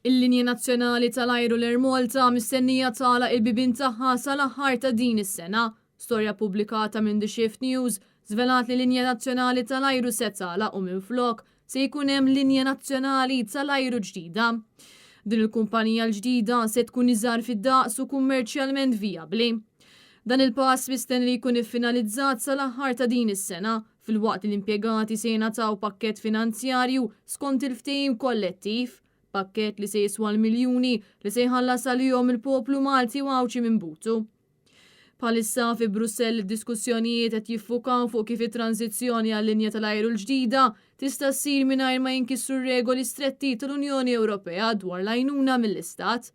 Il-linja nazzjonali tal-ajru l-Air Malta mistennija tagħlaq il-bibien tagħha sal-aħħar ta' din is-sena. Storja ppubblikata minn The Shift News żvelat li linja nazzjonali tal-ajru se tagħlaq u minflok se jkun hemm linja nazzjonali tal-ajru ġdida. Din il-kumpanija l-ġdida se tkun iżgħar fid-daqs u kummerċjalment vijabbli. Dan il-pass mistenni li jkun iffinalizzat sal-aħħar ta' din is-sena, filwaqt li l-impjegati se jingħataw pakkett finanzjarju skont il-ftehim kollettiv, pakkett li se jiswa l-miljuni li se jħallas għalihom il-poplu Malti u Għawdxi minn butu. Bħalissa fi Brussell id-diskussjonijiet qed jiffukaw fuq kif it-tranżizzjoni għal-linja tal-ajru l-ġdida tista' ssir mingħajr ma jinkisru r-regoli stretti tal-Unjoni Ewropea dwar l-għajnuna mill-Istat.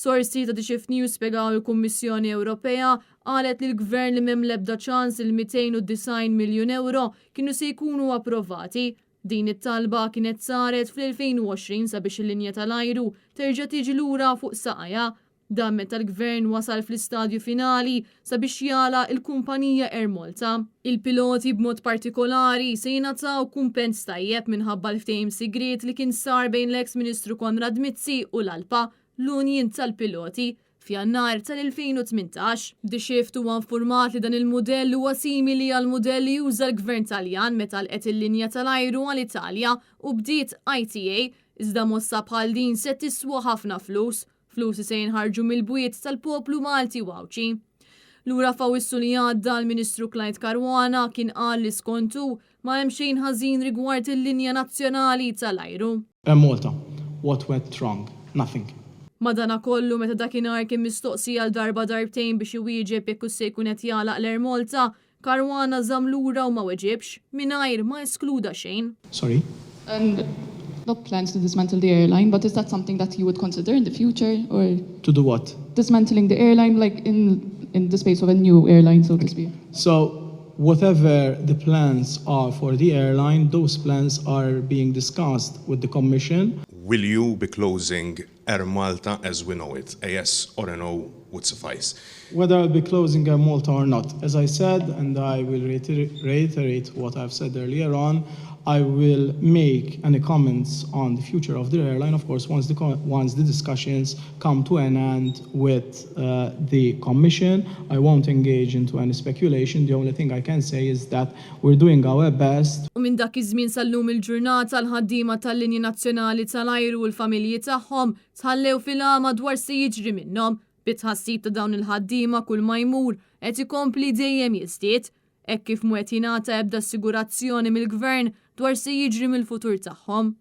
Sorsi ta' The Shift News spjegaw il-Kummissjoni Ewropea qalet lill-Gvern li m'hemm l-ebda ċans li l-290 miljun ewro kienu se jkunu approvati. Din it-talba kienet saret fl-2020 sabiex il-linja tal-ajru terġa' tiġi lura fuq saqajha. Dan meta l-Gvern wasal fl-istadju finali sabiex jagħlaq il-kumpanija Air Malta. Il-piloti b'mod partikolari se jingħataw kumpens tajjeb minħabba l-ftehim sigriet li kien sar bejn l-eks Ministru Konrad Mizzi u l-ALPA, l-union tal-piloti, f'Jannar tal-2018. The Shift huwa infurmat li dan il-mudell huwa simili għall-mudell li uża l-Gvern Taljan meta għalqet il-linja tal-ajru Alitalia u bdiet ITA, iżda mossa bħal din se tiswa ħafna flus Flus li se jinħarġu mill-bwiet tal-poplu Malti u Għawdxi. Lura f'Awwissu li għadda l-Ministru Clyde Caruana kien qal li skont hu ma hemm xejn ħażin rigward il-linja nazzjonali tal-ajru. Air Malta, What went wrong? Nothing. Madanakollu meta dakinhar kien mistoqsi għal darba darbtejn biex iwieġeb jekk hux se jkun qed jagħlaq l-Air Malta, Caruana żamm lura u ma weġibx, mingħajr ma eskluda xejn. Sorry? And not plans to dismantle the airline, but is that something that you would consider in the future or? To do what? Dismantling the airline like in in the space of a new airline, so to speak. So whatever the plans are for the airline, those plans are being discussed with the Commission. Will you be closing Air Malta as we know it? A yes or a no would suffice. Whether I'll be closing Air Malta or not, as I said, and I will reiterate what I've said earlier on, I will make any comments on the future of the airline, of course, once the, once the discussions come to an end with uh, the Commission. I won't engage into any speculation. The only thing I can say is that we're doing our best. U minn dak iż-żmien sal-lum il-ġurnata l-ħaddiema tal-linji nazzjonali tal-ajru u l-familji tagħhom tħallew fil-għama dwar se jiġri minnhom. Bit-tħassib ta' dawn il-ħaddiema kull ma jmur qed ikompli dejjem jiżdied, hekk kif mhu qed jingħata ebda assigurazzjoni mill-Gvern dwar se jiġri mill-futur tagħhom.